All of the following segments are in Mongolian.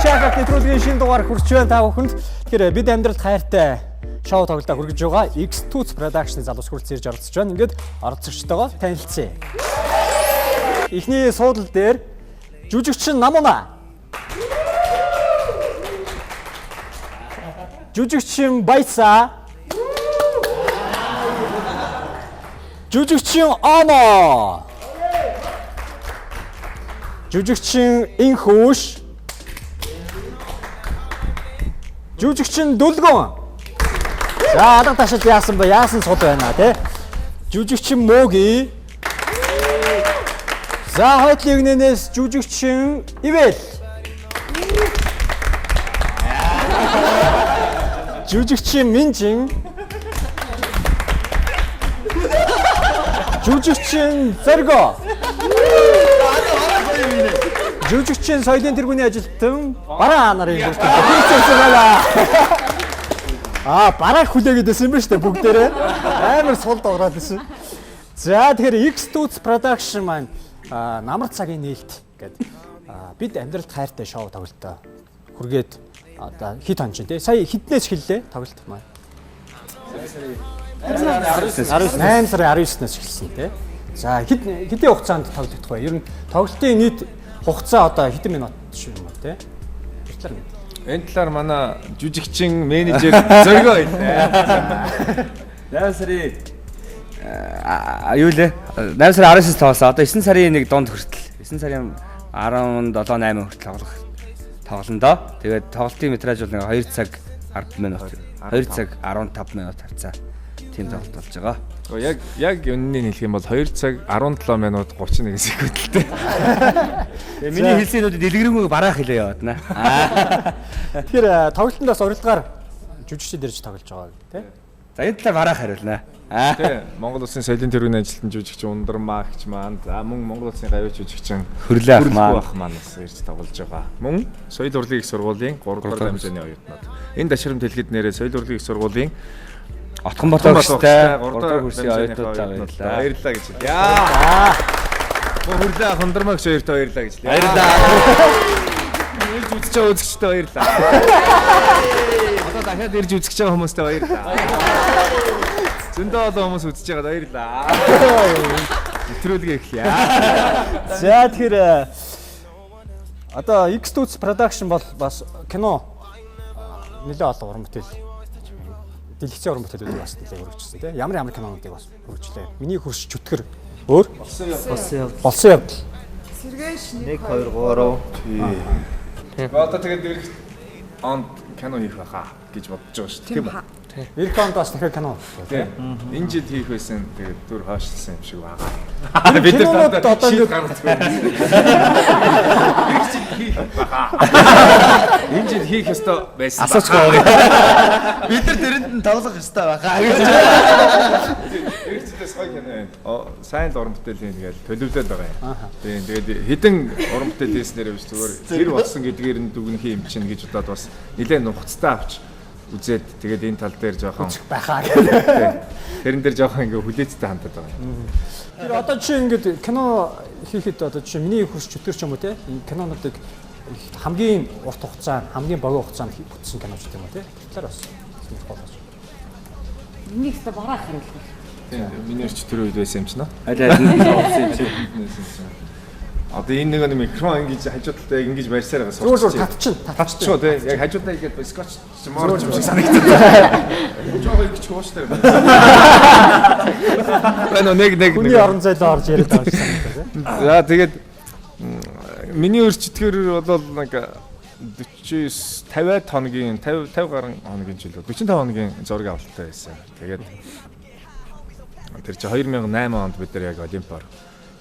Чакак нэвтрүүлгийн шинэ дугаар хүрч байна та бүхэнд. Тэгэхээр бид амьдралд хайртай шоу тоглолтоо хүргэж байгаа X2 Production-ы залуус хүрэлцэн ирж оролцож байна. Ингээд оролцогчтойгоо танилцъя. Эхний суудал дээр жүжигчин Намуна. Жүжигчин Баяса. Жүжигчин Оно. Жүжигчин Инхүүш. Жүжигчин Дүлгүн. За алга ташилт яасан бэ? Яасан сул байна те? Жүжигчин Моги. За хойтлын эгнэнээс жүжигчин Ивэл. Жүжигчин Минжин. Жүжигчин Зорго. Жүжигчин соёлын тэргүүний ажилтан Бараа нарын хүрэлцэн байна. Аа, бараа хүлээгээд байсан юм ба штэ бүгдээрээ. Амар сул догроод байсан. За тэгэхээр X2 Production маань намар цагийн нээлт гэдэг бид амьдралд хайртай шоу тоглолтоо хүргээд одоо хэд он чинь те сая хэднээс эхэллээ тоглолт маань? 8 сарын 19-наас эхэлсэн те. За хэдийн хугацаанд тоглогдох вэ? Ер нь тоглолтын нийт хугацаа одоо хэдэн минут шүү юм бэ те? Тэр талаар мэд. Энэ талаар манай жүжигчин менежер Зоргоо хэлнэ. 8 сарын юу лээ? 8 сарын 19-нд тоглосон. Одоо 9 сарын нэг дунд хүртэл 9 сарын 17 8 хүртэл тоглоно доо. Тэгээд тоглолтын метраж бол нэг 2 цаг 10 минут. 2 цаг 15 минут хавцаа. Тийм тоглолт болж байгаа. Яг үннийг хэлэх юм бол 2 цаг 17 минут 31 секунд л дээ. Тэгээ миний хэлсэн юмнуудыг дэлгэрэнгүй бараах хэлээ яваад наа. Тэгэхээр тоглолтонд бас урилгаар жүжигчид ирж тоглож байгаа тий. За энэ талаар бараах хариулнаа. Тий. Монгол Улсын соёлын тэргүүний ажилтан жүжигчин Ундармаа гэх маань, за мөн Монгол Улсын гавьяач жүжигчин Хөрлөө ах маань бас ирж тоглож байгаа. Мөн соёл урлагийн их сургуулийн 3 дугаар дамжааны оюутнууд. Энэ дашрамт хэлэхэд нэрээ соёл урлагийн их сургуулийн Отхон Ботогчтой 3 дугаар курсын оюутнуудаа баярлалаа. Баярлалаа гэж хэлье. Яа. Мөн Хөрлөө ах Ундармаа гэж хоёртой баярлалаа гэж хэлье. Баярлалаа. Ирж үзэж байгаа үзэгчтэй баярлалаа. Одоо дахиад ирж үзэж байгаа хүмүүстээ баярлалаа. Зөндөө олон хүмүүс үзэж байгаад баярлалаа. Нэвтрүүлгээ эхлэе. За тэгэхээр одоо X2 Production бол бас кино нэлээд олон уран бүтээл дэлгэцийн уран бүтээлүүдийг бас нэлээд өргөжсөн тийм ямар ямар кинонуудыг бас өргөжлээ. Миний хөрш чөтгөр өөр болсон явдал. Сэргээш 1 2 3. Одоо тэгээд ирэх онд кино хийх байхаа гэж бодож байгаа шүү дээ. Тийм үү? Ирэх онд бас дахиад кино. Тийм. Энэ жил хийх байсан тэгээд түр хойшлсон юм шиг байгаа. Бид нар одоо ингэ гаргацгүй. Ирэх жил хийх байхаа. Энэ жил хийх ёстой байсан. Асуучгүй. Бид нар тэрэнд нь тоглох ёстой байхаа гэж. Ирэх жилээс гоё кино байна. Сайн л уран бүтээл хийнэ гэж төлөвлөд байгаа юм. Тийм. Тэгээд хэдэн уран бүтээл хийснээр биш зүгээр тэр болсон гэдгээр нь дүгнэх юм чинь гэж бодоод бас нэлээд нухацтай авч үзээд тэгээд энэ тал дээр жоохон үзэх байхаа гэх. Тэрэн дээр жоохон ингээ хүлээцтэй хандаад байгаа юм. Тэр одоо чи ингээд кино хийхэд одоо чи миний хөрш чөтгөр ч юм уу те энэ кинонуудыг хамгийн урт хугацаанд хамгийн богино хугацаанд бүтсэн кино ч юм уу те. Тэр талаар бас сонирхол болж. Энийг ч бараах хариулах. Тийм. Миний хөрш тэр үед байсан юм чинь. Аль аль нь болсон юм чи. Одоо энэ нэг микрофон ингэж хажуудалтай яг ингэж барьсаар байгаа. Зүгээр зүгээр татчин. Татчихоо тий. Яг хажуудаа ингэж скотч морж юм шиг санагдав. Жохоо ингэж хууштай. Байна нэг нэг хүний орон зайлаа орж яриад байгаа шиг санагдав тий. За тэгээд миний өрчтгэр бол нэг 49 50 хоногийн 50 50 гаруй хоногийн жил 45 хоногийн зураг авалттай байсан. Тэгээд тэр чи 2008 онд бид нар яг Олимпиар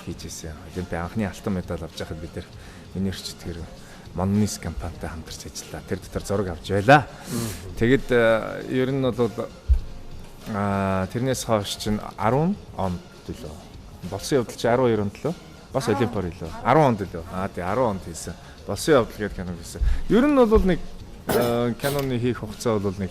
хийж ирсэн. Олимпийн анхны алтан медаль авч байхад бид нар миний өрчтгэр Моннис компанитай хамтарч ажиллаа. Тэр дотор зураг авч байлаа. Тэгэд ер нь бол тэрнээс хойш чинь 10 онд лөө. Болсон явдал чи 12 онд лөө. Бас Олимпиар лөө. 10 онд лөө. Аа тий 10 онд хийсэн. Болсон явдал гэдэг кино хийсэн. Ер нь бол нэг киноны хийх хугацаа бол нэг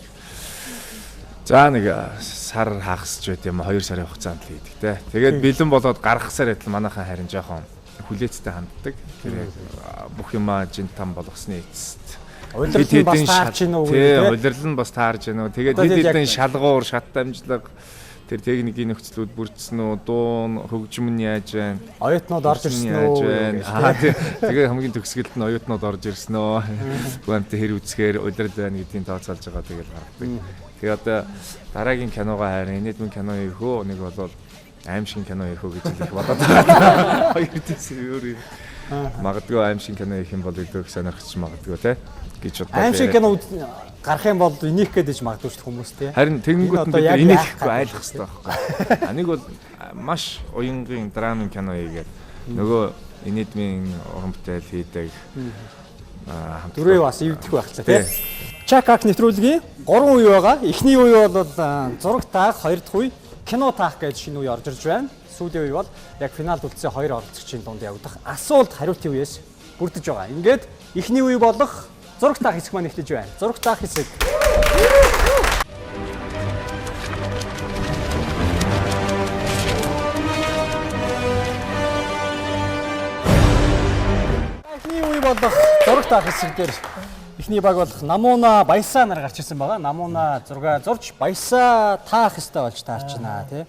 за нэг сар хагасч байт юм 2 сарын хугацаанд л хийдэг те. Тэгээд бэлэн болоод гаргахсаар адил манайхан харин жоохон хүлээцтэй ханддаг. Тэр яг бүх юмаа жин там болгосны эцэст Улирал нь бас таарч гин үү тий, тий. Улирал нь бас таарж гин үү. Тэгээд Одоо хэд яг- хэдэн шалгуур, шат дамжлага тэр техникийн нөхцлүүд бүрдсэн үү, дуун, хөгжим нь яаж байна? Оюутнууд орж ирсэн яаж үү? байна? Аа тий. Тэгээ хамгийн төгсгөлд нь оюутнууд орж ирсэн үү? Гүамт хэр үзэхээр улирал байна гэдгийг тооцоолж байгаа тэгэл гаргадаг. Тэгээ одоо дараагийн киногоо хайрын инээдмэн кино хийх үү? Нэг бол аимшиг кино хийх үү гэж л их бодоод байгаа. Хоёр дэс өөр юм. Магадгүй аимшиг кино хийх юм бол илүү их сонирхож магадгүй те гэж бодлоо. Аимшиг кино гарах юм бол инех гээд иж магадгүй шүү дээ хүмүүс тий. Харин тэгэнгүүт Энэ нь одоо бид яг нар яах инехгүй айлах хэрэгтэй байхгүй. А нэг бол маш уянгийн драмын кино хийгээд нөгөө инээдмийн уран бүтээл хийдэг. Аа хамт Дүрээ бас эвдэх байх л та тий. Чакак нэвтрүүлгийн 3 үе байгаа. Эхний үе бол зураг таах, хоёр дахь үе кино таах гэж шинэ үе орж ирж байна. Сүүлийн үе бол яг финалд үлдсэн хоёр оролцогчийн дунд явагдах асуулт хариултын үеэс бүрдэж байгаа. Ингээд эхний үе болох зураг таах хэсэг маань эхлэж байна. Зураг таах хэсэг. Эхний үе болох зураг таах хэсэг дээр эхний баг болох Намуна Баясаа нар гарч ирсэн байгаа. Намуна зургаа зурж Баясаа таах ёстой болж таарчнаа тий.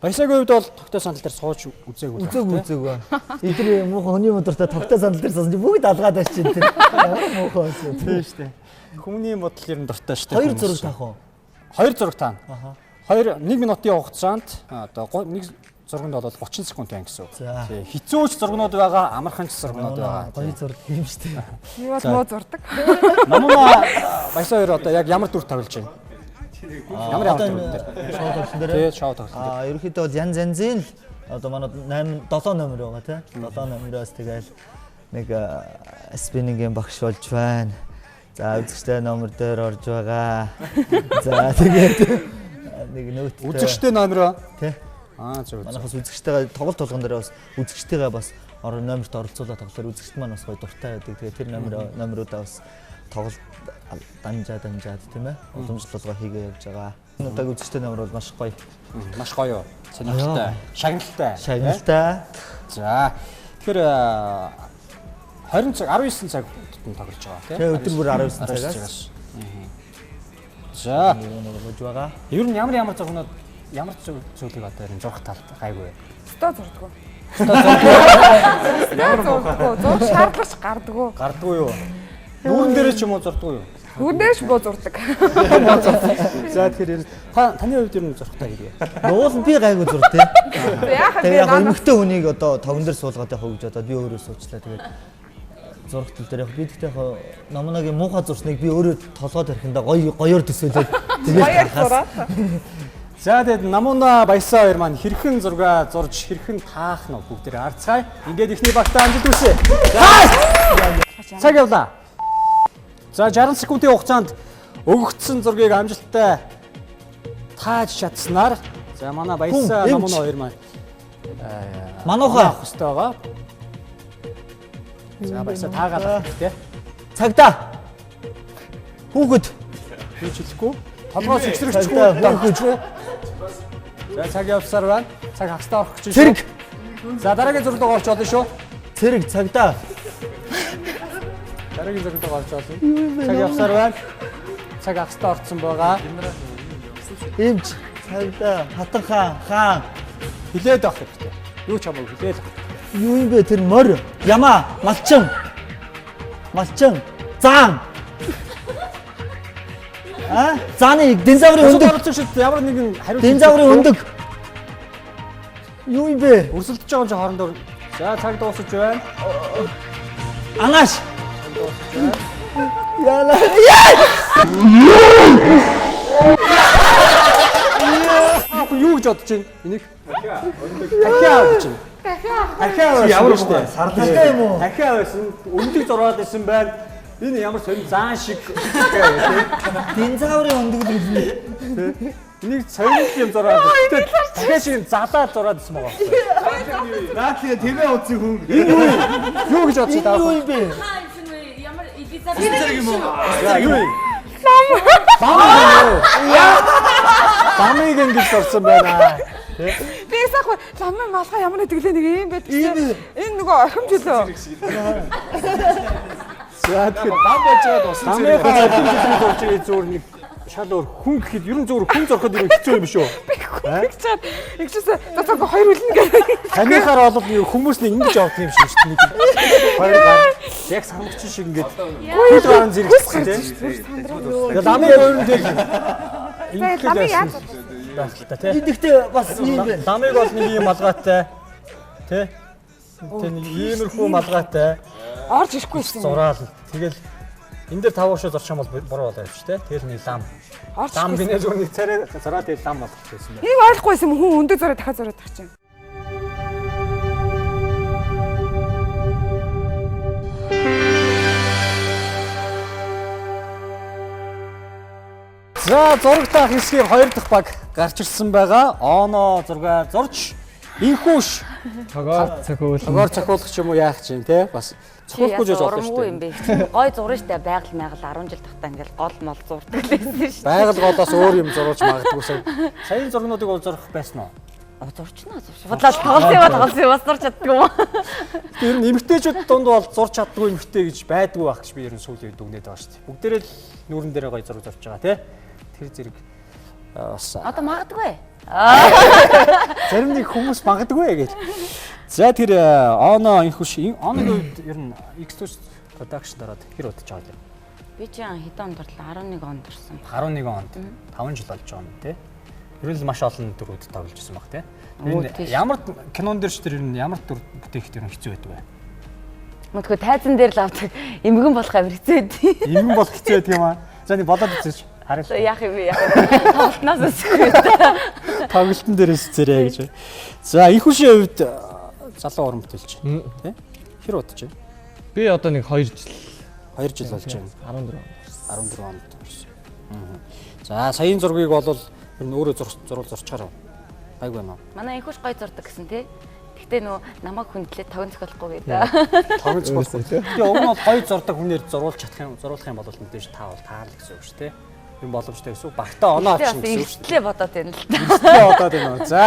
Баясаагийн хувьд бол тогтоо сандал дээр сууж үзээгүй. Үзээгүй үзээгүй. Эдгээр муухан хүний модортой тогтоо сандал дээр суусан чи бүгд алгаад байж чинь тэр. Ямар муухан байсан. Тийм шүү дээ. Хүмүүний бодол ер нь дуртай шүү дээ. Хоёр хүмүүс. зураг таах уу? Хоёр зураг таана. Хоёр 1 минутын хугацаанд одоо нэг зурганд бол 30 секунд байна гэсэн үг. За. Тий. Хэцүүч зургнууд байгаа, амархан ч зургнууд байгаа. Гоё зураг юм шүү дээ. Би бол муу зурдаг. Намуна Баясаа хоёр одоо яг ямар дүр тоглож байна? Ямар ямар Одоо дүр энэ дээр? шоу тоглосон дээр. Тий, шоу тоглосон дээр. Аа ерөнхийдөө бол янз янзын л одоо манай 8 7 номер байгаа тий. 7 номероос тэгэл нэг спиннингийн багш болж байна. За үзэгчтэй номер дээр орж байгаа. За тэгээд нэг нөттэй. Үзэгчтэй номероо. Тий. Аа зөв зөв. Манайхаас үзэгчтэйгээ тоглолт болгон дээр бас үзэгчтэйгээ бас орон номерт оролцуулаад тоглохоор үзэгчд маань бас гоё дуртай байдаг. Тэгээд тэр номер номеруудаа бас тоглолт дамжаа дамжаад тийм ээ уламжлалгаа хийгээ явж байгаа. Энэ удаагийн үзэгчтэй номер бол маш гоё. Маш гоё. Сонирхолтой. Шагналтай. Шагналтай. За. Тэгэхээр 20 цаг 19 цаг тутам тоглож байгаа тий. Тэгээ өдөр бүр 19 цагаас. За. Нөгөөж байгаа. Ер нь ямар ямар зургнууд ямар зүйлийг одоо ер нь зурх талд гайгүй вэ? Өстөө зурдгүй. Ямар зурдгүй. Зурх шаардлагач гардггүй. Гардгүй юу? Нүүрэн дээрээ ч юм уу зурдгүй юу? Нүдээш буу зурдаг. За тэгэхээр ер нь та таны хувьд ер нь зурхтай хэрэг. Нуул нь би гайгүй зур тий. Яах вэ? Тэгээ яг эмэгтэй хүнийг одоо тогон дээр суулгаад явах гэж бодоод би өөрөө суучлаа. Тэгээд зурх тал дээр яг би тэгтээ яг номногийн муухай зурсныг би өөрөө толгой тархиндаа гоё гоёор төсөөлөөд тэгээд Баяр харахаас зураад. За тэгээд Намуна Баясаа хоёр маань хэрхэн зурга зурж хэрхэн таах нь бүгдээрээ харцгаая. Ингээд эхний багтаа амжилт хүсье. За. Цаг явлаа. За 60 секундын хугацаанд өгөгдсөн зургийг амжилттай тааж чадсанаар за манай Баясаа Хүн, эмч. Намуна хоёр маань Мануухай авах хэрэгтэй байгаа. За Баясаа таагаад авах хэрэгтэй. цагдаа хүүхэд Би ч хэлэхгүй. Толгоос ихсрэгчгүй. Цагдаа, Хүүхэд. За цаг явсаар байна. Цаг хагастай орох гэж байна. цэрэг За дараагийн зураг руу орч болно шүү. цэрэг цагдаа Дараагийн зураг руу орч болно. Цаг явсаар байна. Цаг хагастай орцсон байгаа. эмч цагдаа хатан хаан хаан Хилээд авах хэрэгтэй. Юу ч хамаагүй хилээд авах. юу юм бэ тэр морь ямаа малчин малчин заан а зааны динозаврын Өндөг өндөг оролцогчд ямар нэгэн хариу динозаврын өндөг юу юм бэ өрсөлдөж байгаа юм чи хоорондоо. За цаг дуусаж байна. анааш яла Аа юу гэж бодож байна? Энийг дахиад гэж байна. Дахиад ямар шүү дээ. сарлаа юм уу Дахиад байсан. Өндөг зураад исэн байна. Энэ ямар сонин заан шиг динозаврын өндөг л гэж Энийг сонин юм зураад. Тэгтээ дахиад шиг залаад зураад исэн байгаа байхгүй. Наад тэгээ тэмээ утсыг хүн. Юу гэж бодож энэ байна? юу юм бэ Ямар Элизабет юм уу? За юу юм? Лам. Ламыг ингэж зурсан байна. Би сайхан ламын малгай ямар нэг тэглээ нэг юм байдаг. Энэ нөгөө орхимж үлээ. За тэгэхээр Лам байж байгаад усан ламынхаа цалин жилийн зурж байгаа зүгээр нэг шал өөр хүн гэхэд ер нь зүгээр хүн зурхад ер нь хэцүү юм шүү. Тэгж чад ингэжсэн за за хоёр үлнэ гэх. Таныхаар бол нэг хүмүүс нэг ингэж явдаг юм шиг шүү дээ. Нэг хоёр гар яг сармагч шиг ингээд хөл гарan зэрэгцсэн тийм. Тэгээ ламын өөр нь тэгэл За ламын яаж байх л та тий. Энэ гэхдээ бас юм байна. Ламыг бол нэг юм малгайтай тий. Тэ нэг иймэрхүү малгайтай орж ирэхгүй юм. зураал. Тэгэл энэ дээр таван шууд зорчих юм бол буруу болоо явчих тий. Тэгэл нэг лам. Орж Лам ирэхгүй. гинэ зүгээр нэг царай зураа тэгэл лам болох гэсэн байна. Энийг ойлгохгүйсэн юм хүн өндөг зураа дахиад зураад тах чинь. За зурагтай хэсгийн хоёр дахь баг гарч ирсэн байгаа. Оно зургаа зурж инхүүш Тогоор цохиул. тогоор цохиулах ч юм уу яах ч юм те бас цохиулахгүй жиж болно шүү Урамгүй юм дээ. бэ. Гой зурна штэ байгаль майгал 10 жил тахтаа ингээл гол мол зурдаг л байсан шүү. Байгаль голоос өөр юм зурулж магадгүй сая. Саяын зургнуудыг бол зурх байсан уу? Зурчнаа зурч. Бодлоо тоглосон юм тоглосон юм бас зурч чаддгүй юм. Гэтэ ер нь эмэгтэйчүүд дунд бол зурч чаддгүй эмэгтэй гэж байдгүй байх гэж би ер нь сүүлийн үед дүгнээд байгаа шүү дээ. Бүгдээрээ л нүүрэн дээрээ гоё зураг зурж байгаа те. Тэр зэрэг бас Одоо магадгүй. зарим нэг хүмүүс магадгүй гэж. За тэр Оно инхүш Оногийн хувьд ер нь X2 production дараад хэр удаж байгаа юм? Би чи хэдэн онд орлоо? 11 онд орсон. 11 онд 5 жил болж байгаа юм тий. Ер нь л маш олон дүрүүд тоглож ирсэн баг тий. Оо, Тэр нь тийш. ямар кинон дээр ч тэр ер нь ямар дүр бүтээхэд ер нь хэцүү байдаг вэ? Мэдгүй тайзан дээр л авдаг. Эмгэн болох амир хэцүү байд. Эмгэн болох хэцүү байдаг юм аа. За нэг болоод үзээч. Харъя. За яах юм бэ яах юм. Тоглолтноос өсөхгүй. Тоглолтын дээрээс зэрэг гэж. За инхүшийн хувьд залуу уран бүтээлч тий. Хэр удаж байна? Би одоо нэг 2 жил 2 жил болж байна. 14 он. 14 онд орсон. За саяын зургийг бол ер нь өөрөө зурвал зурчаар гайгүй байна уу? Манай инхүш гой зурдаг гэсэн тий. Гэтэ нөө намайг хүндлээ тогон зохиолохгүй гэдэг. Тогон зохиолохгүй. Тэгээ уг нь бол гоё зурдаг хүнээр зуруулж чадах юм, зуруулах юм бол мэдээж та бол таарл гэсэн үг шүү дээ. Юм боломжтой гэсэн үг. Багтаа оноо авчихна гэсэн үг шүү дээ. Бодоод байна л та. дээ. Бодоод байна уу. За.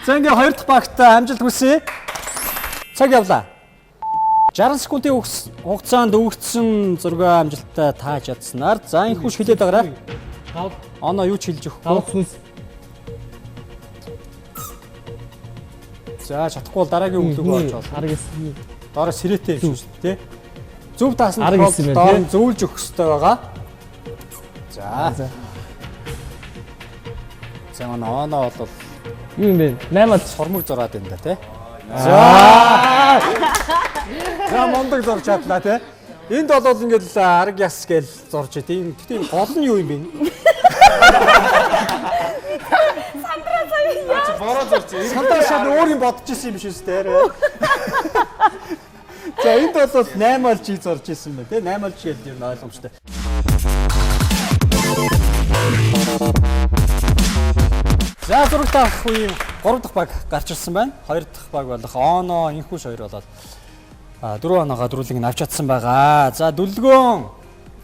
За ингээ хоёр дахь багтаа амжилт хүсье. Цаг явлаа. 60 секундын хугацаанд өгөгдсөн зургаа амжилттай тааж чадсанаар за инхүүш хилээд агараа. Оноо юу ч хэлж өгөхгүй. Давд сүнс. За чадахгүй бол дараагийн өглөг орж болно. Араг эсний. Доороо сэрэтэй юм шүү дээ, тий. Зөв таасан Араг эс юм тохиолдолд байна, доор тий. нь зөвлөж өгөх ёстой байгаа. За. За манай оноо бол Юу юм бэ? 8 ал сормог зураад байна да, тий. За. За мундаг зурж чадлаа, тий. Энд бол ингээд л араг яс гээл зурж идэв. Гэтэ энэ гол нь юу юм бэ? Бороо зурч. Сандаа шал өөр юм бодож исэн юм шиг үстэй. За энд бол 8 ал жи зурж исэн байна тий. 8 ал жи гэдэг юм ойлгомжтой. За зурагтай авах үеийн 3 дахь баг гарч ирсэн байна. 2 дахь баг болох Оно, Инхүш хоёр болоод 4 оноогоо дөрвөлнг нь авч чадсан байгаа. За дүлгөөн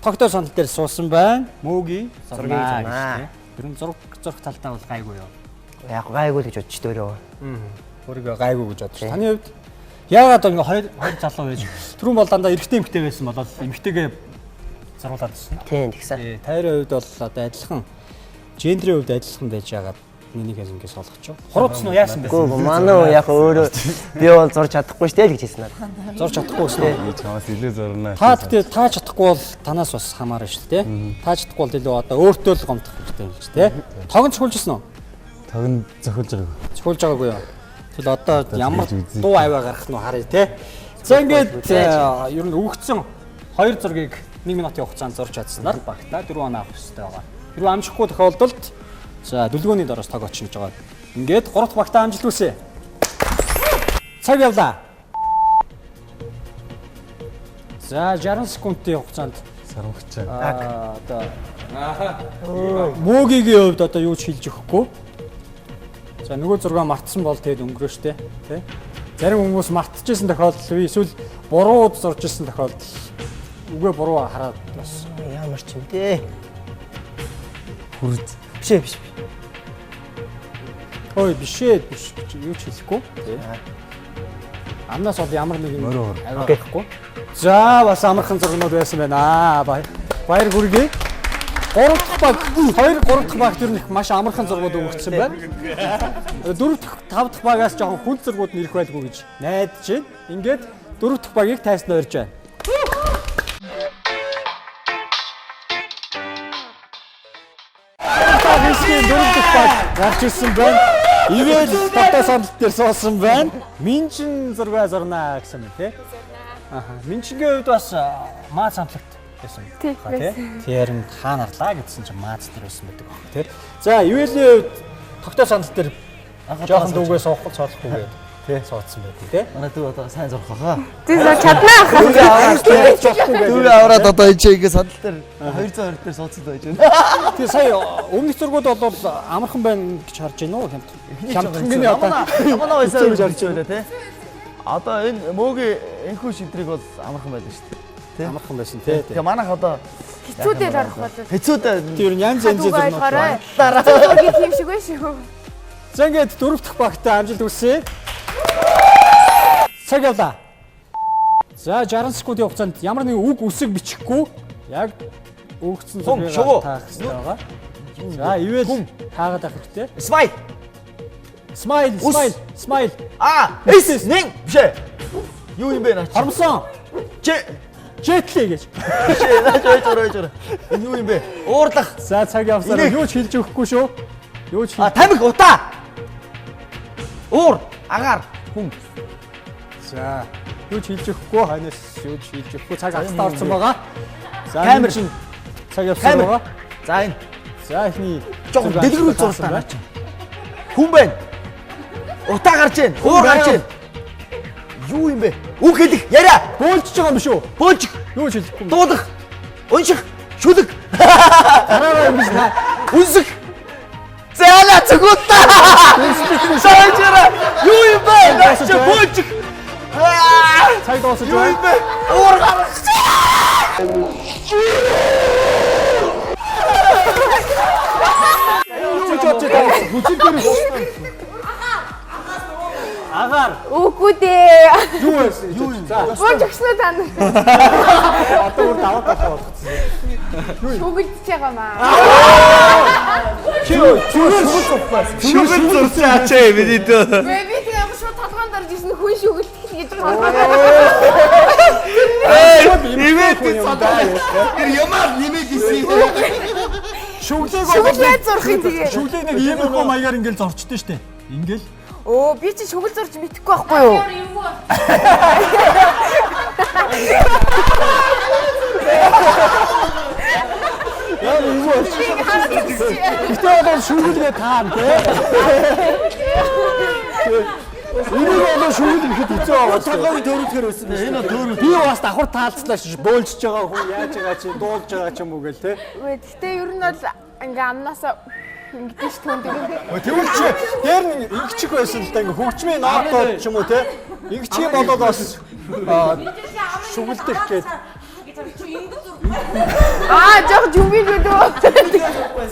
тогтоо сандал дээр суусан байна. Мөөгийн Зургийг зурнаа. Ер нь зураг зурх талтаа бол гайгүй юу? Яг гайгүй л гэж бодчих өөрөө. Өөрийгөө гайгүй гэж бодож. Таны хувьд яагаад ингээ хоёр хоёр залуу байж түрүүн бол дандаа эрэгтэй эмэгтэй байсан болоод эмэгтэйгээ зарлуулад байсан. Тийм тэгсэн. Тайрын хувьд бол одоо адилхан гендрийн хувьд адилхан байж байгаад нэгнийхээс ингэ солгочих. Хурууцсан уу яасан бэ? Үгүй манай хүн яг өөрөө би бол зурж чадахгүй штэ л гэж хэлсэн надад. Зурж чадахгүй гэсэн үү? Би чамаас илүү зурнаа. Та тэгтээ та чадахгүй бол танаас бас хамаарна шүү дээ. Та чадахгүй бол илүү одоо өөртөө л гомдох хэрэгтэй юм чи тээ. Тогон цохиулж ирсэн үү? Тогн зохиулж байгаагүй. Цохиулж байгаагүй юу? Тэгэл одоо ямар дуу аваа гарах нь харъя те. За ингээд ер нь өгөгдсөн хоёр зургийг 1 минутын хугацаанд зурж чадсанаар багтаа 4 оноо авах хэрэгтэй байгаа. Хэрвээ амжихгүй тохиолдолд за дүлгөөний дороос тог очно гэж байгаа. Ингээд 3 дахь багтаа амжилт хүсье. Цаг явлаа. За 60 секундын хугацаанд сармагчаа. Одоо мөөгийн хувьд одоо юу ч хэлж өгөхгүй. За нөгөө зургаа мартсан бол тэгэд өнгөрөө штэ тий. Зарим хүмүүс мартчихсан тохиолдол бий эсвэл буруу зурж исэн тохиолдол үгээ буруу хараад бас ямар ч юм дээ. Хүрз. Биш ээ биш. Ой биш ээ биш юу ч хэлэхгүй тий. Амнаас бол ямар нэгэн авиа гарахгүй. За бас амархан зургнууд байсан байна. Баяр хүргэе. 3 дахь баг 2 3 дахь баг тэр нэг маш амархан зургууд өгөгдсөн байна. 4 дахь 5 дахь багаас жоохон хүнд зургууд нэрх байлгүй гэж найдаж байна. Ингээд 4 дахь багийг тайснаа урьж байна. Хэсгийн 4 дахь баг гарч ирсэн байна. Ивэл тогтоо сандал дээр суусан байна. Минчин зургаа зурнаа гэсэн юм тий. Аха. Минчингийн хувьд бас Мааз хамтлагт байсан. Тий, тий. Тэр нь хаана арлаа гэдсэн чинь Мааз дээр байсан байдаг баг тий. За, Ивэлийн хувьд тогтоо сандал дээр жоохон дүүгээ суух цоолохгүй гээд тий суудсан байдаг тий. Манай дүү одоо сайн зурх хаа. Тий зурж чаднаа. Дүүгээ аваад одоо энэ чинь ингэ сандал дээр 220 дээр суудсан байж байна. Тий сая өмнөх зургууд бол амархан байна гэж харж байна уу хямд. Хямдхангийн одоо Ямана байсан гэж харж байлаа тий. Одоо энэ мөөгийн энхүү шидрийг бол амархан байлаа шүү дээ. Тий. Амархан байсан тий. Тэгээ манайх одоо Хэцүүдээр орох бол хэцүүдээ Тэр янз янзын зургууд. Зургийг тийм шиг байна шүү. За ингээд дөрөв дэх багтаа амжилт хүсье. Цаг явлаа. За 60 секундын хугацаанд ямар нэгэн үг үсэг бичихгүй яг өгсөн зургийг таах хэрэгтэй байгаа. За ивэл таагаад авах хэрэгтэй. Smile. Smile, smile, smile. А, эс нэн биш ээ. Юу юм бэ наа чи? Хормсон. Чи Жетлээ гэж. Биш ээ, наа чи ойж ойж. Энэ юу юм бэ? Уурлах. За цаг явсаар юу ч хэлж өгөхгүй шүү. Юу ч А тамхи утаа. Уур, агаар, хүн. За юу ч хэлж өгөхгүй ханаас юу ч хэлж өгөхгүй цаг хатаа орсон байгаа. За Камер. чинь цаг явсан байгаа. За энэ. За эхний Жохон дэлгэрүүл зуртаа наа чи. Хүн байна. Утаа гарч ийн, уур гарч ийн. Юу юм бэ? Үг хэлэх, яриа. Бөөлжж байгаа юм шүү. Бөөлжих. Юу ч хэлэхгүй. Дуулах. Унших, шүлэг. Дараараа юм биш наа. Үнсэх. Зэла зүгүүтээ. Саяжара. Юу юм бэ? Наа чи бөөлжих. Цаг дуусаж Юу юм байна. бэ? Уур гарах. Юу ч бодож байгаа. Хүзэл дээр Агаар. Үгүй дээ. Юу байсан? Юу юм? За. Бууж өгснөө та нар. Одоо бүр даваа талаа болгоцсон. Шүгэлдэж байгаа маа. Чи зүгээр Шүгэл зурсан ачаа миний дөө. Гэ би тэгээ шууд толгоонд орж ирсэн хүн шүгэлдэх гэж бодсон. Нэмээд Тэр ямаар нэмээд исэн. Шүглээг Шүглээ зурх юм тэгээ. Шүглээг нэг иймэрхүү маягаар ингээл зорчдөө штэ. Ингээл Өө би чи шүгэл зурж мэдэхгүй байхгүй юу? Яг юу вэ? Гэтэ бол шүглгээ таана тий. Энийг бол шүгэл гэхэд хэцүү байгаа шүү. Толгойн төөрүүлэхээр байсан байна. Энэ төөрүүл. Би бас давхар таалцлаа ш бөөлжж байгаа хүн яаж байгаа чи дуулж байгаа ч юм уу гэл тий. Үгүй гэтээ ер нь бол ингээ амнаасаа ингэдэж ш түнд. Тэгвэл чи дээр нь ингэчих байсан л да ингээ хөгжмийн нотод ч юм уу тий. Ингэчих юм болоод бас шүгэлдэх гээд. Аа жоох жүмбий гэдэг.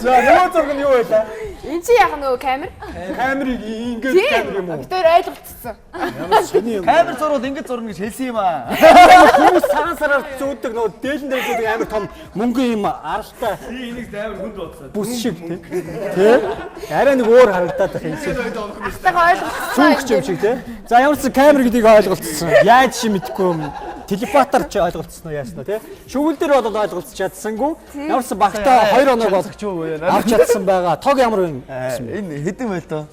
За нөгөө зураг нь юу байлаа? Энд чи яг нөгөө камер? Камерыг ингээд камер юм уу? Бид хоёр ойлголцсон. Ямар сони юм. Камер зурвал ингэж зурна гэж хэлсэн юм аа. Хүмүүс цагаан сараар зүүдэг нөгөө дээлэн дээр зүүдэг амар том мөнгөн юм аралтай. Би энийг амар хүнд бодсон. Бүс шиг тий. Тэ? Арай нэг өөр харагдаад байх юм шиг. Ахтайгаа ойлголцсон. Цүнх юм шиг тий. За ямар ч камер гэдгийг ойлголцсон. Яаж чи мэдэхгүй юм. Телепатар чи ойлголцсон уу яасан уу тий. Шүгэл дээр бол ойлголцож чадсангүй. Ямар ч багтаа 2 оног бол авч чадсан байгаа. Тог ямар вэ? Энэ хэдэн байл тоо?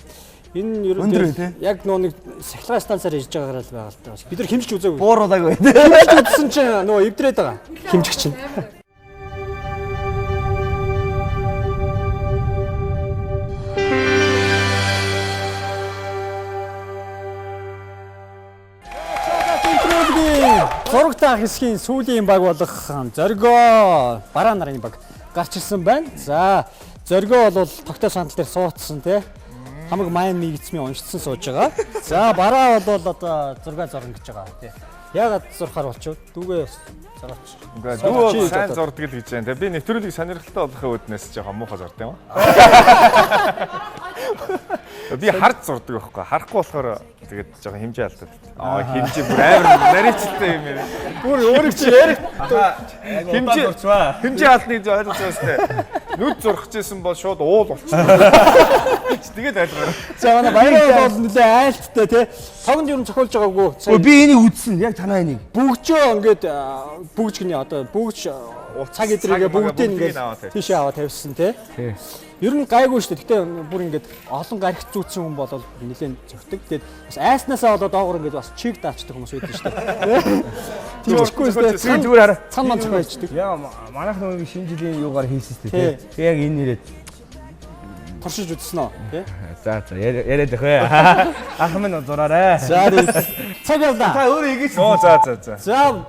Энэ ер Өндөр нь тий? яг нөө нэг сахилгын станцаар ирж байгаагаар л байгаа л та. Бид нар хэмжиж үзээгүй. Бууруулаагүй. Хэмжиж үзсэн чинь нөгөө эвдрээд байгаа. Хэмжих чинь. Зурагтай хэсгийн сүүлийн баг болох Зоригоо бараа нарын баг гарч ирсэн байна. За Зоригоо бол тогтоо сандал дээр суудсан тий. Хамаг майн мигцмийн уншицсан сууж байгаа. За бараа бол одоо зураг зорно гэж байгаа тий. Яагаад зурхаар болчих вэ? Дүүгээ зураач. Үгүй дүү бол сайн зурдаг л гэж байна. Тэгээ би нэвтрүүлгийг сонирхолтой болохын үүднээс жоохон муухай зурд юм аа. Би харж зурдаг байхгүй. Харахгүй болохоор тэгээд жоохон хэмжээ алдаад. Аа хэмжээ бүр амар нарийцтай юм яриа. Бүр өөрийг чи ярих. Хэмжээ хэмжээ алдна гэж ойлгож байгаа сте. Нүд зурх гэжсэн бол шууд уул болчихно. Тэгээд ойлгоо. За манай баяраа бол нэлээ айлттай тий. Тогонд юм зохиолж байгаагүй. Өө би энийг үзсэн. Яг танаа энийг. Бүгжөө ингээд бүгж гинэ одоо бүгж цаг эдрийгээ бүгдийг ингээд тийшээ аваа тавьсан тий. Ер нь гайгүй шүү дээ. Гэтэ бүр ингээд олон гаригт зүүцсэн хүн бол нэлээд зөгтөг. Тэгээд бас айснаасаа болоод доогор ингээд бас чиг даачдаг хүмүүс байдаг шүү дээ. Тийм чихгүй шүү дээ. Зүгээр хараа. Цан ман зохиолчдаг. Яа манайх нөгөө шинэ жилийн юугаар хийсэн шүү дээ. Тэг яг энэ нэрээд туршиж үзсэн үү? Тий. За за яриад ах вэ. Ах минь зураарай. За цаг явлаа. Та өөрөө игэж. Оо за за за. За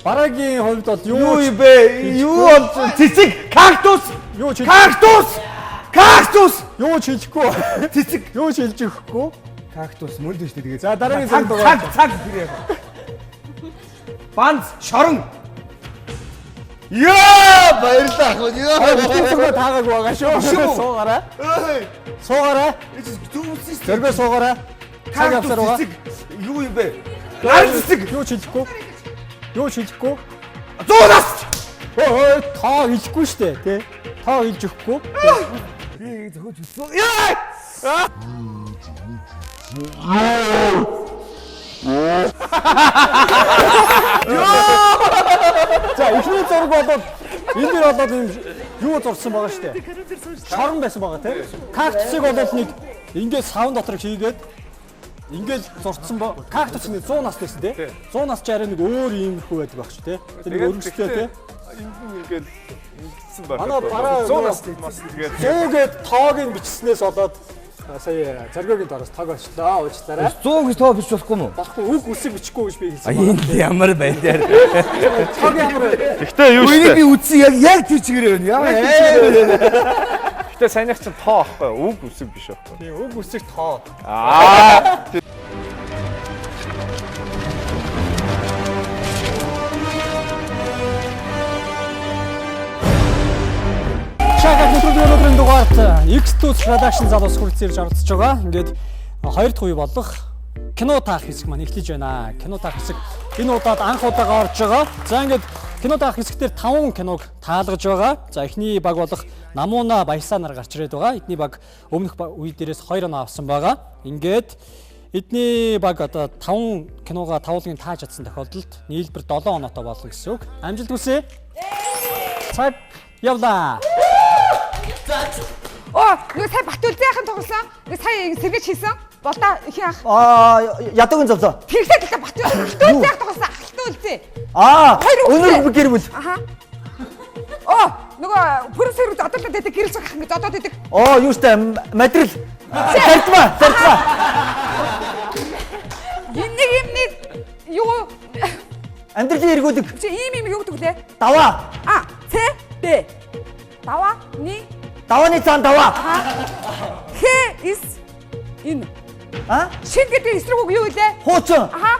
бараагийн хувьд бол юу юм бэ? Юу бол цэцэг, кактус, юу ч кактус. Кактус! Юу ч хэлэхгүй. Цэцэг. Юу ч хэлж өгөхгүй. Кактус мөн л шүү дээ. За дараагийн цаг цаг цаг тэр яг. Банз шорон. Яа, баярлалаа ах. Яа, битгий таагааг байгаа шүү. Суугаарай. Суугаарай. Зөргөө суугаарай. Цаг авсаар байгаа. Юу юм бэ? Гар цэцэг. Юу ч хэлэхгүй. Юу ч хэлэхгүй. 100 нас. Өө тоо хэлэхгүй шүү дээ, тий. Тоо хэлж өгөхгүй. Би зөхөж үзсэн. Яа! За эхний зураг болоод энэ дэр болоод юм юу зурсан байгаа шүү дээ. Шорон байсан байгаа тий. Кактусыг болоод нэг ингээд савн дотор хийгээд ингээд зурцсан ба кактус нэг 100 нас байсан тий. 100 нас чи арай нэг өөр иймэрхүү байдаг байх шүү тий. Тэр нэг өргөжтэй тий. Энд нь ингээд ингэсэн байх. Манай бараа 100 нас бас тэгээд 100 гээд тоог нь бичснээс болоод сая зоргогийн доороос тог очлоо уучлаарай. 100 гэж тоо бич болохгүй юм уу? Болохгүй үг үсэг бичихгүй гэж би хэлсэн. Энэ ямар байна дээр. Тог ямар вэ? Гэхдээ юу шүү дээ. Би үзсэн яг яг тэр чигээрээ байна. Ямар Гэхдээ саяных чинь тоо аахгүй үг үсэг биш аахгүй. Тийм үг үсэг тоо. Аа. Шагат нэвтрүүлгийн өнөөдрийн дугаарт X2 Production залуус хүрэлцэн ирж оролцож байгаа. Ингээд хоёр дахь үе болох кино таах хэсэг маань эхлэж байна. Кино таах хэсэг энэ удаад анх удаага орж байгаа. За ингээд кино таах хэсэг дээр 5 киног таалгаж байгаа. За эхний баг болох Намууна Баясаа нар гарч ирээд байгаа. Эдний баг өмнөх үе дээрээс 2 оноо авсан байгаа. Ингээд эдний баг одоо 5 киногоо тавуулгын тааж чадсан тохиолдолд нийлбэр 7 оноотой болно гэсэн үг. Амжилт хүсье. Цаг явлаа. Оо, нөгөө сая Батүлзээ ахын тоглосон. Нөгөө сая сэргэж хийсэн. Болдоо ихэн ах. Аа, ядуугийн зовлоо. Тэрхээ дэлхэ Батүлзээ ах тоглосон. Ахалтүлзээ. Аа, өнөр гэр бүл. Аха. Оо, нөгөө пүрс хэрэг зодоолоод байдаг гэрэлж ах ингэ зодоод байдаг. Оо, юу штэ мадрил. Сартма, сартма. Энэ нэг юм нэг юу амьдралын эргүүлэг. Чи ийм юм юу гэдэг лээ? Даваа. А, Ц, Д. Даваа, ни. Давааны цаан даваа. Х, С, Н. А? Шин гэдэг эсрэг үг юу вэ? Хуучин. Аха.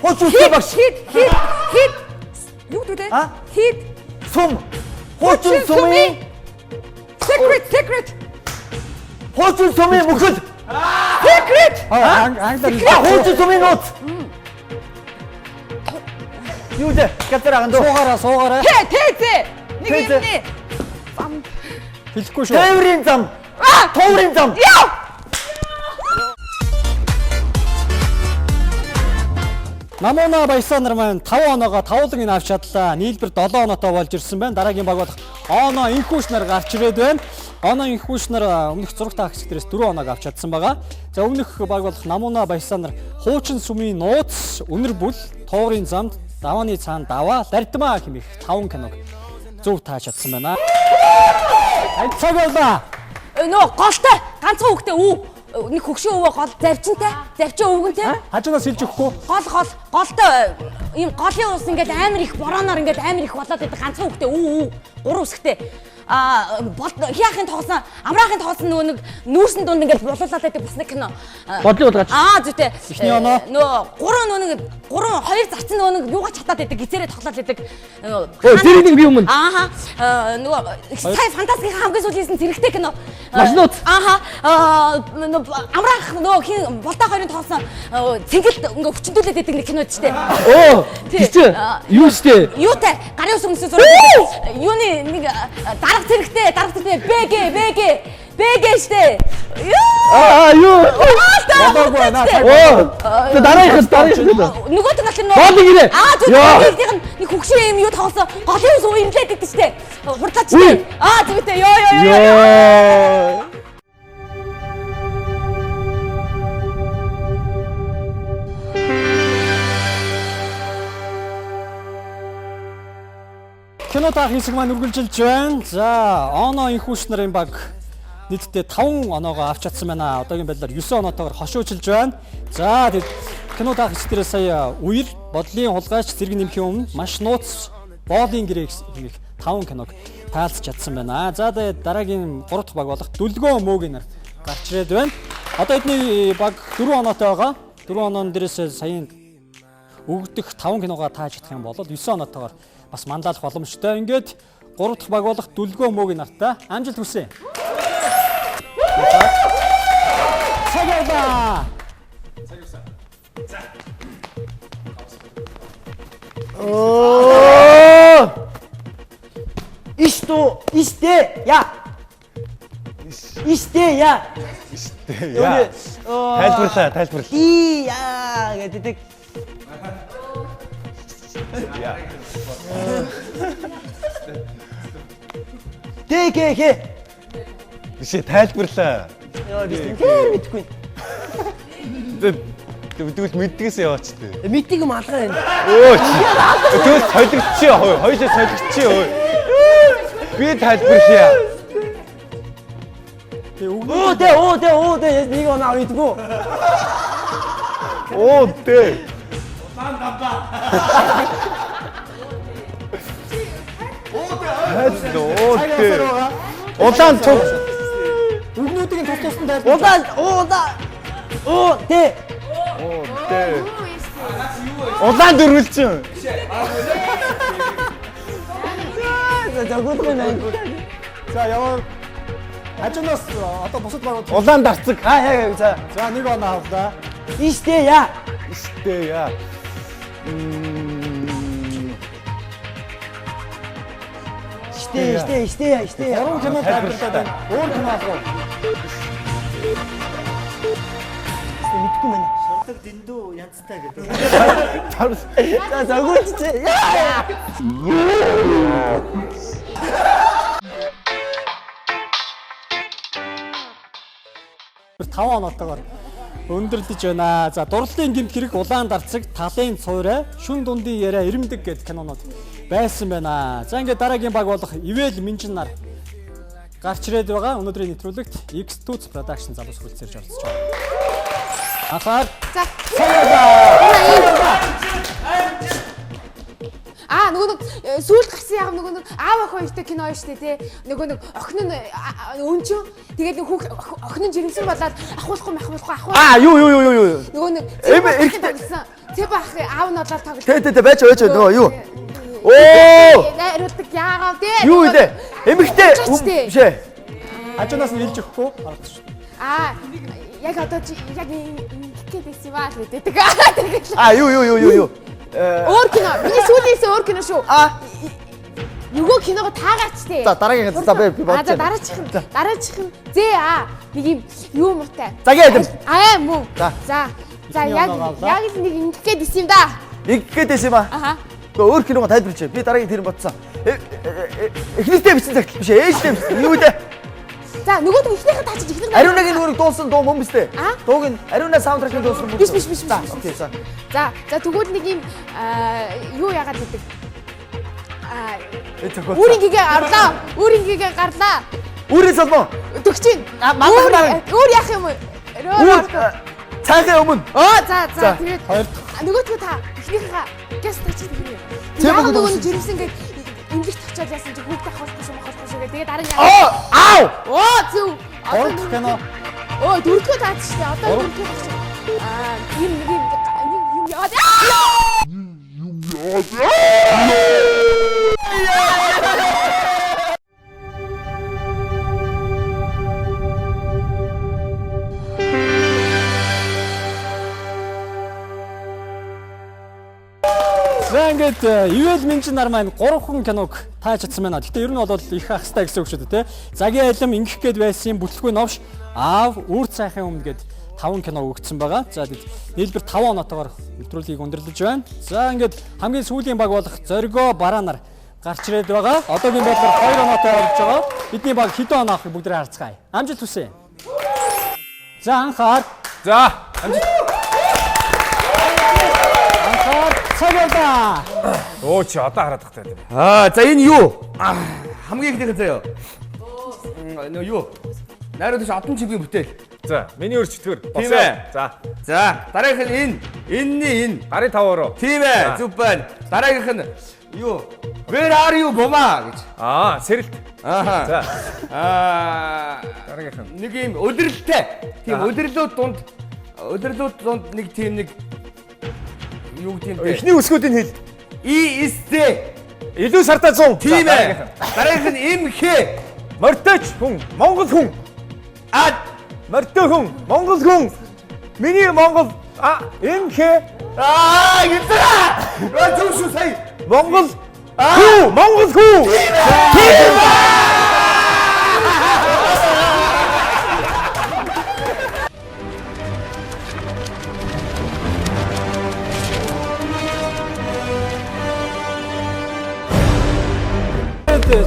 Хуучин үсэг багш. Хит, хит, хит. Юу гэдэг лээ? Хит. Сум. Хуучин сумын Secret, secret. Хуучин сумын мөхөл. Secret. Англиар хуучин сумын нууц. Юу вэ? Газар аган дөө. Суугаараа, суугаараа. Т, Т, Т. Нэг юм нэ. Зам. Хэлэхгүй шүү. Тээврийн зам. Туурын зам. Яа! Намууна Баясаа нар маань 5 оноогоо тавуулгын авч чадлаа. Нийлбэр 7 оноотой болж ирсэн байна. Дараагийн баг болох Оноо Инхүүш нар гарч ирээд байна. Оноо Инхүүш нар өмнөх зураг таах хэсэг дээрээс 4 оноог авч чадсан байгаа. За өмнөх баг болох Намууна Баясаа нар хуучин сүмийн нууц, үнэр бүл, туурын замд, давааны цаан даваа, лардмаа хэмээх 5 киног зөв тааж чадсан байна. Цаг боллоо. Нөө голтой ганцхан хүүхдээ үү нэг хөгшин өвөө гол завчинтай завчин өвгөнтэй хажуунаас хэлж өгөхгүй гол гол голтой ийм голын ус ингээд амар их борооноор ингээд амар их болоод байдаг ганцхан хүүхдээ үү үү гурав үсгтэй Аа хяахын тоглосон, амраахын тоглосон нөгөө нэг нүүрсэн дунд ингээд булуулаад байдаг бас нэг кино. Бодлын хулгайч. Аа зүйтэй. Эхний оноо. Нөгөө гурван нөгөө нэг гурван хоёр зарцсан нөгөө нэг юугаа чатаад байдаг, гизээрээ тоглоод байдаг. Өө, зэрэг нэг би өмнө. Ааха. Нөгөө сая фантастикийн хамгийн сүүлийн хийсэн зэрэгтэй кино. Машинууд. Ааха. Амраах нөгөө хин болтоо хоёрын тоглосон цэнгэлд ингээ хүчндүүлээд байдаг нэг кино ч тийм. Оо, Тий. тэр чинь юу штэ? Юутай гарын ус өмсөн зураг. Юуны нэг дарга зэрэгтэй, дарга зэрэгтэй БГ БГ БГ штэ. Юу? Аа юу? Болоогүй байна. Оо. Тэр дараагийнх дараагийнх. Нөгөөт нь болохоор Боолын гэрээ. Аа Йоо. зүгтээ нэг хөгшин юм юу тоглосон. Голын ус уямлаад байдаг штэ. Хурдлаач Үгүй. штэ. Аа зүгтээ ёо ёо ёо. Йоо. Кино таах хэсэг маань үргэлжилж байна. За, Оно инхүүш нарын баг нийтдээ 5 оноогоо авч чадсан байна. Одоогийн байдлаар 9 оноотойгоор хошуучилж байна. За, тэг кино таах хэсэг дээрээ сая үер, бодлын хулгайч, зэрэг нэмхийн өмнө маш нууц боолын гэрээ хэмээх 5 киног таалцж чадсан байна. За, тэгээ дараагийн 3 дахь баг болох Дүлгөө мөөгийн нар гарч ирээд байна. Одоо эдний баг 4 оноотой байгаа. 4 оноон дээрээс саяын өгдөх 5 киногоо тааж чадах юм бол 9 оноотойгоор бас манлайлах боломжтой. Ингээд 3 дахь баг болох Дүлгөө мөөгийн нартай амжилт хүсье. Цаг явлаа. Оо. Иш дуу, иштэй я. Иштэй я. Иштэй я. Тайлбарлаа, тайлбарлаа. И я гэдэг. Я. Д Г Х. Биш ээ, тайлбарлаа. Яа би тэр мэдэхгүй. Тэгвэл мэддгээс яваач тээ. Мэддэг юм алгаа энэ. Өө. Тэгвэл солигдчихъя хөөе. Хоёулаа солигдчихъя хөөе. Би тайлбарлая. Оо дэ оо дэ оо дэ нэг оноо мэдгүй. Оо дэ. Оо дэ. Улаан туг. Үгнүүдийг нь тус тусдан тайлбарлаа. Улаан улаан оо дэ. Оо дэ. Улаан дөрвөлжин. За зөгөөх юм байна. За яваа. Хажуунаас одоо бусад багууд Улаан дарцаг. Аа яа за. За нэг оноо авлаа. Иштэй я. Иштэй я. Иштэй иштэй иштэй я иштэй я. Гурван кино тайлбарлаад байна. Өөр кино алгав. Мэдгүй мэн. Шорлог дэндүү янзтай гэдэг. За зөгөөч чи. Яа. Бүр 5 оноотойгоор өндөрлөж байна. За дурлалын гэмт хэрэг, улаан дарцаг, талын цуурай, шүн дундын яриа, ирэмдэг гэдэг кинонууд байсан байна. За ингээд дараагийн баг болох Ивэл Минжин нар гарч ирээд байгаа. Өнөөдрийн нэвтрүүлэгт X2 Production залуус хүрэлцээрж оролцож байгаа. Анхаар За. Аа нөгөө нэг сүүлд гарсан яг нөгөө нэг аав охин хоёртой кино хоёр штэ тий. Нөгөө нэг охин нь өнчөн тэгээд нэг хүүх охин нь жирэмсэн болоод ахуулахгүй махуулахгүй ахуул. Аа юу юу юу юу юу. Нөгөө нэг Эм, эрэгтэй- тоглосон. Цэб ах аав нь болоод тоглосон. Тэ тэ тэ байж байж нөгөө юу. Оо. Найруулдаг яагаад тий. Юу вэ? Эмэгтэй биш ээ. Хажуунаас нь илж өгөхгүй оролцож. Аа яг одоо чи яг ингэх гээд байсан юм аа л гэдэг. Тэгээд Аа юу юу юу юу юу. Өөр кино. Миний сүүлийн хийсэн өөр кино шүү. Аа. Нөгөө киногоо таагаач тээ. За, дараагийнх нь за, би бодож Аа за байна. дараачих нь. Дараачих нь зэ аа нэг юм юу муутай. За, гээдэм. Аа мөн. За. За. За Эхний яг оноогоо авлаа. яг л нэг ингэх гээд исэн юм да. Ингэх гээд байсан юм аа. Аха. Гэхдээ өөр киногоо тайлбарлаж. Би дараагийн тэр бодсон. Эхнэртэй бичсэн цагт биш ээ, ээжтэй бичсэн. Юу вэ? За нөгөөд нь эхнийхээ таачиж эхнийх нь Ариунагийн нүрийг дуулсан дуу мөн биз дээ? Аа? Дууг нь Ариуна саундтрекийн дуулсан мөн. Биш биш биш биш. Окей, за. За за тэгвэл нэг юм юу яагаад гэдэг. Аа зохиолцоо. Үүрийн гэгээ гарлаа. Үүрийн гэгээ гарлаа. Үүрийн солбон. Төгчин. Мандах наран. Өөр яах юм бэ? Үүр цайхын өмнө. Оо за за За, тэгээд хоёр нөгөөдгөө та эхнийхээ гяс таачиж эхнээ. Тэр Яг бүгд нөгөө дууссан. нь жирэмсэн гээд Эмнэлэгт очиод яасан чи хүүхдээ ахуулахгүй шүү, махуулахгүй шүү гэх. Тэгээ дараа нь Аа! Ау! Оо зөв. Гурав дахь кино. Өө дөрөвдүгээр таац шүү дээ. Одоо дөрөвдүгээр багш. Аа юм нэг юм нэг юм яваад. Юм яваад. За ингээд Ивэл Минжин нар маань 3хан киног тааж чадсан байна. Гэхдээ ер нь бол их ах хэвээр гэсэн үг шүү дээ, тэ. Загийн алим ингэх гээд байсан бүтлгүй новш аав үр цайхын өмнө гээд 5 кино өгсөн байгаа. За нийлбэр 5 оноотойгоор нэвтрүүлгийг өндөрлөж байна. За ингээд хамгийн сүүлийн баг болох Зоригоо бараа нар гарч ирээд байгаа. Одоогийн байдлаар 2 оноотой орж байгаа. Бидний баг хэдэн оноо авахыг бүгдээ харцгаая. Амжилт хүсье. За анхаар. За амжилт. Анхаар цаг явлаа. Өө чи одоо хараад тахтай. Аа за энэ юу? Хамгийн ихнийх нь заяа. Нөө юу? Найруулагч Одон чигийн бүтээл. За, миний өрчтгөр. Тийм ээ. За. За, дараагийнх нь энэ. Энэний энэ. Гарын тав ороо. Тийм ээ, зүв байна. Дараагийнх нь юу? Where are you Бума гэж. Аа, сэрэлт. Аа. За. Аа, дараагийнх нь нэг юм өдөрлөлтэй. Тийм өдөрлүүд дунд өдөрлүүд дунд нэг тийм нэг юу гэдэг юм бэ? Эхний үсгүүдийг хэл. И С Д. Илүү сартаа 100. Тийм ээ. Дараагийнх нь М Х. Морьтойч хүн, Монгол хүн. А морьтой хүн, Монгол хүн. Миний Монгол а М Х. Аа, гинзээ. Аа, зөв шүү сая. Монгол хүү, Монгол хүү. Тийм ээ.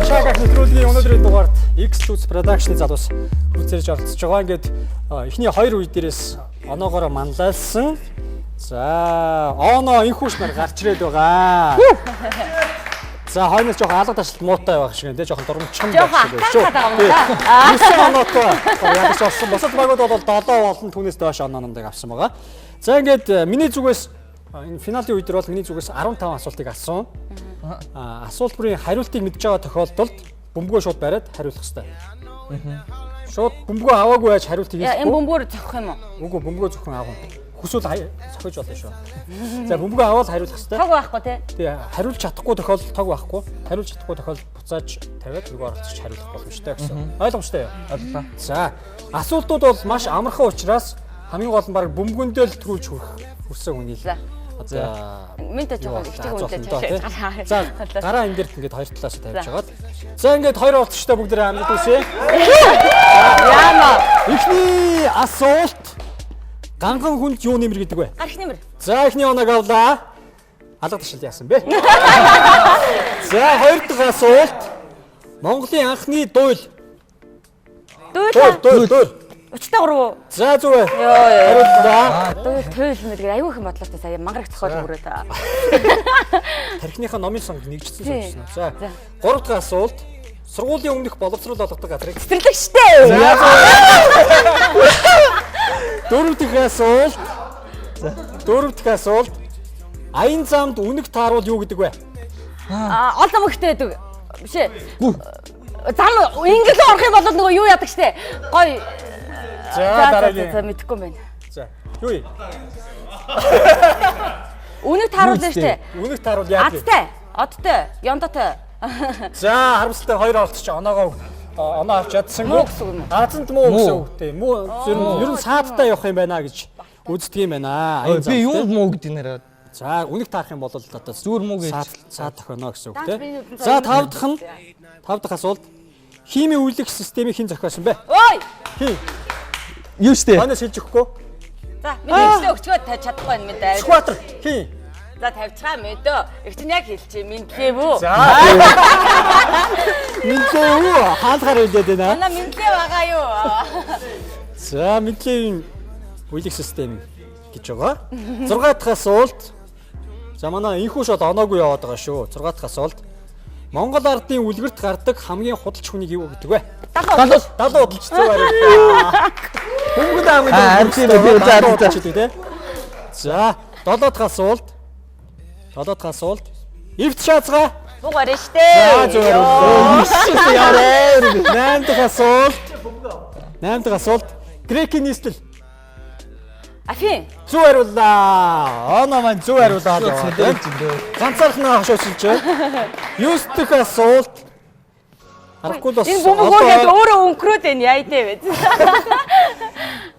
Чаг ах нэвтрүүлгийн өнөөдрийн дугаарт X Lutz Production-ы залуус хүрэлцээж оролцож байгаа. Ингээд эхний хоёр үе дээрээс оноогоороо манлайлсан. За, оноо инхүүш нар гарч ирээд байгаа. За, хойноос жоохон алга ташлт муутай байх шиг байна те, жоохон дурамчхан байх шиг байна шүү. Жоохон атаахаад байгаа юм да. 9 оноотой ядаж олсон. Бусад багууд бол 7 болон түүнээс доош оноонуудыг авсан байгаа. За, ингээд миний зүгээс энэ финалийн үе дээр бол миний зүгээс 15 асуултыг асуун. Асуулт бүрийн хариултыг мэдж байгаа тохиолдолд бөмбөгөө шууд бариад хариулах хэрэгтэй. Шууд бөмбөгөө аваагүй байж хариултыг Яа, энэ бөмбөгөөр зохих юм уу? Үгүй, бөмбөгөө зөвхөн авах. Хүсвэл зохиж болно шүү. За, бөмбөгөө аваад хариулах хэрэгтэй. Тог байхгүй тий. Тий, хариулж чадахгүй тохиолдолд тог байхгүй. Хариулж чадахгүй тохиолдолд буцааж тавиад нөгөө оролцож хариулах боломжтой гэсэн. Ойлгомжтой юу? Ойлголоо. За, асуултууд бол маш амархан учраас хамгийн гол нь баг бөмбөгөндөө л төрүүлж хүрэх хүрсэн хүний л. За. Минь та жоохон их чиг үнэлээ чашаа. За, гараа энэ дэрт ингээд хоёр талаас тавьж хагаад. За, ингээд хоёр оролцогчтой бүгдээрээ амжилт хүсье. Яама. Эхний асуулт ганган хүнд юу нэмэр гэдэг вэ? Гарах нэмэр. За, эхний оноог авлаа. Алга ташилт яасан бэ? За, хоёр дахь асуулт. Монголын анхны дуйл. Дуйл. Дуйл, дуйл. Учтай гурав уу? За, зүг ээ. Йоо. Хариуллаа. Дуйл туйл мэдгээр аюу их бодлоотой сая мангарах зохиол бүрээд. Тархиныхаа номын сонгод нэгжсэн Тий. суучихсан. За, гурав дахь асуулт. Сургуулийн өмнөх боловсрол олгодог газрыг Цэцэрлэгчтэй. За, дөрөв дэх асуулт. Дөрөв дэх асуулт. Аян замд үнэг тааруул юу гэдэг вэ? Аа, ол зам өгтэй байдаг. Биш ээ. Зам ингэлээ орох юм бол нөгөө юу яадаг штэ. Гой. За, дараагийн. За, мэдэхгүй юм байна. За, юу юм? Үнэг тааруулна штэ. Үнэг тааруул яадаг вэ? Адтай, одтой, ёндотой. За, харамсалтай хоёр оролцож оноогоо оноо авч чадсангүй. Муу гэсэн үг юм уу? Азанд муу гэсэн үг тий. Муу ер нь саадтай явах юм байна гэж үздэг юм байна. Аян Би юу муу гэдэг нэрээ. За, үнэг таарах юм бол одоо зүгээр муу гэж саад тохионо гэсэн үг Даанч тий. миний нүдэнд За, заяа. тав дахь нь тав дахь асуулт. Химийн үйлдэх системийг хэн зохиосон бэ? Ой! Хин. Юу штэ? Ханаас хэлж өгөхгүй. За, миний ихтэй өгчгөө тавьж чадахгүй байна мэдээ. Сүхбаатар. Хин. За, тавьчихаа мэдөө. Их чинь яг хэлчихэ мэдлээ бүү. За. Мэдлээ үү? Хаалгаар хэлээд байна. Манай мэдлээ байгаа юу? За, мэдлэгийн үйлдэх систем гэж байгаа. 6 дахь асуулт. За, манай инхүүш бол оноогүй яваад байгаа шүү. 6 дахь асуулт. Монгол ардын үлгэрт гардаг хамгийн худалч хүнийг юу гэдэг вэ? Далуу. Далуу худалч зөв хариуллаа. Хөнгөн хамгийн Аа, дөрөв тийм ээ, за, далуу за. худалч гэдэг те. За, 7 дахь асуулт. 7 дахь асуулт. Эвд шаацгаа. Буг барь штэ. За зөв хариуллаа. Яарэ. 8 дахь асуулт. 8 дахь асуулт. Грекийн нийслэл. Афин. Зөв хариуллаа. Оноо маань зөв хариуллаа. Ганцаархнаа хошоочилж байна. 9 дахь асуулт. Аргагүй л бас Энэ бөмбөг өөрөөд өөрөө өнгөрөөд байна яа дээ вэ.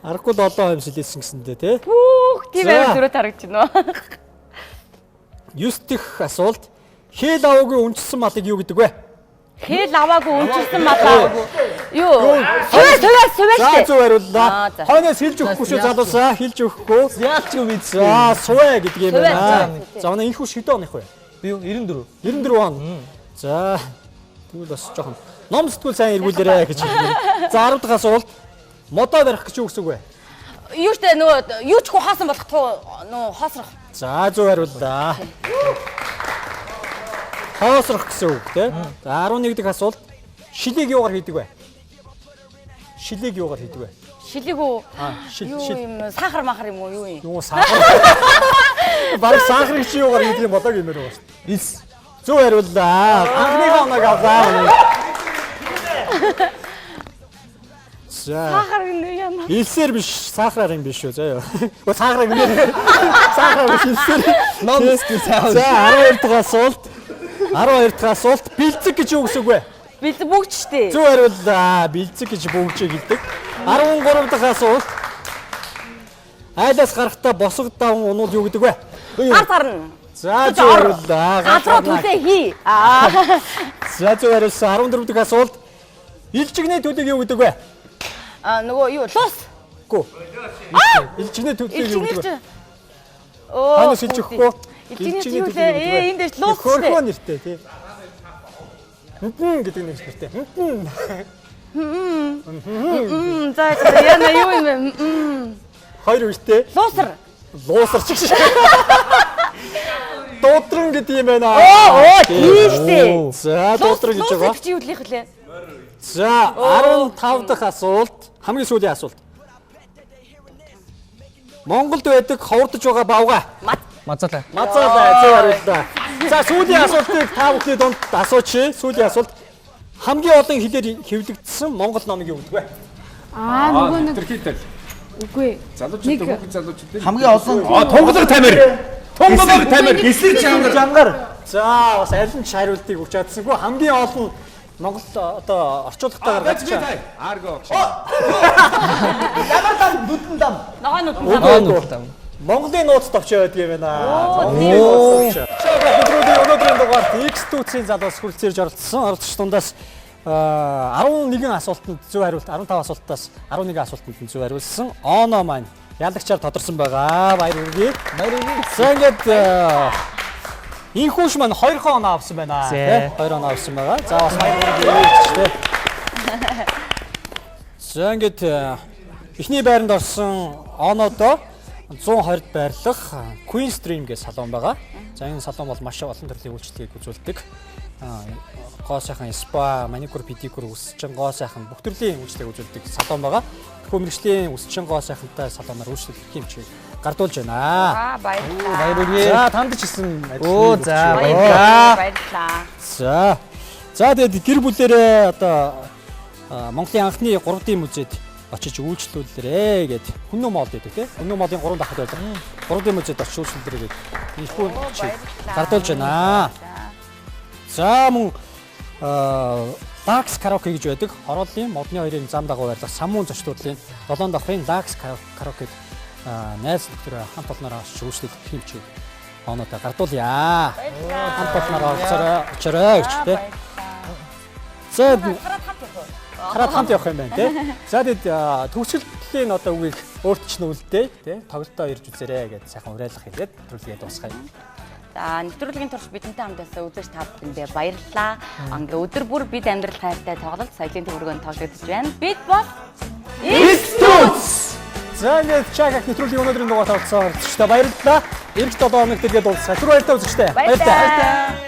Аргагүй л олон хэмсэлсэн гэсэндээ тий. Хүүх тийм За. амар зөрөөд харагдаж байна уу? 9 дахь асуулт. Хэл аваагүй үнчсэн малыг юу гэдэг вэ? Хэл аваагүй үнчилсэн мал аваагүй. Юу? Сувэ сувэ сувэ За штэ. зөв хариуллаа. Аа, за. Хойноос хэлж өгөхгүй шүү залуусаа, хэлж өгөхгүй. Яалч юм бид. За сувэ гэдэг юм Сувэ, байна. за. За манай энхүү шидэ оных вэ? Би юу 94. 94 он. За тэгвэл бас жоохон ном сэтгүүл сайн эргүүлээрэ гэж хэлнэ. За 10 дахь асуулт. Модоо барих гэж юу гэсэн үг вэ? Юу штэ нөгөө юу ч хүү хоосон болох туу нөгөө хоосрох. За зөв хариуллаа. Хоосрох гэсэн үг тий. За 11 дахь асуулт. Шилийг юугаар хийдэг вэ? Шилийг юугаар хийдэг вэ? Шилийг үү? Аа, шил Юу шил. юм сахар махар юм уу юу юм? Юу сахар. Бараг сахарыг чи юугаар хийдэг юм болоо гэмээр байгаа шүү дээ. Илс. Зөв хариуллаа. Анхныхаа оног авлаа. За. Сахар гэнэ яна. Илсээр биш, сахараар юм биш үү заяа. Өө сахараар гэнэ. Сахараар биш илсээр. Ном сэтгэл сайн. За 12 дахь асуулт. 12 дахь асуулт. Бэлцэг гэж юу гэсэн үг вэ? Бэлд бүгч штэ. Зөв хариуллаа. Бэлцэг гэж бөгжийг хэлдэг. 13 дахь асуулт. Айлаас гарахдаа босго даван унуул юу гэдэг вэ? Гар тарна. За зөв хариуллаа. Гар Газруу тарна. түлээ хий. Аа. За зөв хариулсан. 14 дахь асуулт. Илжигний төлөг юу гэдэг вэ? Аа нөгөө юу лус. Үгүй. Илжигний төлөг юу Илжигний гэдэг вэ? чи. Оо. Ханаас илж өгөхгүй. Илжигний юу лээ? Ээ энэ дэш лус штэ. Хөрхөө нэртэй тий. Хүнтэн гэдэг нэр нэртэй. Хүнтэн. Мм за за яна юу юм бэ? Мм. Хоёр үетэй. Лусар. Луусар ч гэж. Дуудран гэдэг юм байна. Оо оо тийм штэ. За дуудран гэж байгаа. Лус чи юу лих лээ? За 15 дахь асуулт, хамгийн сүүлийн асуулт. Монголд байдаг ховордож байгаа бавга. Мазаалаа. Мазаалаа зөв хариуллаа. За сүүлийн асуултыг та бүхний дунд асуучих. Сүүлийн асуулт. Хамгийн олон хэлээр хэвлэгдсэн Монгол номыг юу гэдэг вэ? Аа нөгөө нэг Тэрхийтэл. үгүй. Залуучууд Нэг- хүүхэд залуучууд. Хамгийн олон А тунгалаг тамир. Тунгалаг тамир. Эсрэг чангар. Чангар. За бас аль нь ч хариултыг өгч чадсангүй. Хамгийн олон Монгол одоо орчуулагтайгаар гарч байгаа. Арго. Ямар дам нүдэн дам. Ногоон нүдэн Үгүй, зам. үгүй. Монголын нууц товчоо байдаг юм байна. Оо, Монголын нууц товчоо. Бидний өнөөдрийн дугаарт X2-ийн залуус хүрэлцээрж оролцсон. Оролцогч дундаас 11 асуултанд зөв хариулт, 15 асуултаас 11 асуултанд нь зөв хариулсан. Оно маань ялагчаар тодорсон байгаа. Баяр хүргэе. Баяр хүргэе. За ингээд инхүүш маань 2 оноо авсан байна. Зэ. Тэ? 2 оноо авсан байгаа. За бас баяр хүргэе гэж тэ. За ингээд эхний байранд орсон оноодоо 120-д байрлах Queen Stream гэх салон байгаа. За энэ салон бол маш олон төрлийн үйлчлэгийг үзүүлдэг. Гоо сайхан спа, маникюр, педикюр, үсчин гоо сайхан бүх төрлийн үйлчлэгийг үзүүлдэг салон байгаа. Тэгэхүү мэргэжлийн үсчин гоо сайхантай салоноор үйлчлэх хэмжээг гардуулж байна. Аа баярлалаа. Баяр хүргэе. За танд ч гэсэн Оо, ажлын за, өгч Баярлалаа. Баярлалаа. За. За тэгээд гэр бүлэрээ одоо Монголын анхны 3D музейд очиж үйлчлүүлээрэ гэд Хүннү мол гэдэг тийм Хүннү молын 3 давхад байдаг. 3D музейд очиж үйлчлүүлээрэ гэд энэхүү гардуулж байна. За мөн Lux караоке гэж байдаг. Хорооллын модны хоёрын зам дагуу байрлах самуун зочдлын 7 давхрын Lux караокед найз нөхдөөрөө хамт олноороо очиж үйлчлэх хэмжээг оноодоо гардуулъя. Хамт олноороо оролцоорой очоорой гэж тийм. За Хараад хамт явах уу? хараад хамт явах юм байна тий. За тэгэд төгсгөлийн одоо үгийг өөрт чинь үлдээ тий. Тоглолтоо ирж үзээрэй гэж сайхан уриалга хэлээд нэвтрүүлгээ дуусгая. За нэвтрүүлгийн турш бидэнтэй хамт байсан үзэгч та бүхэндээ баярлалаа. Ингээ өдөр бүр бид амьдрал хайртай тоглолт соёлын төвөргөнд тоглогдож байна. Бид бол X2. За ингээд чагак нэвтрүүлгийн өнөөдрийн дугаарт оролцсон оролцогчдоо баярлалаа. Ирэх 7 хоногт иргээд уулзъя. Түр баяртай үзэгчдээ. Баярлалаа.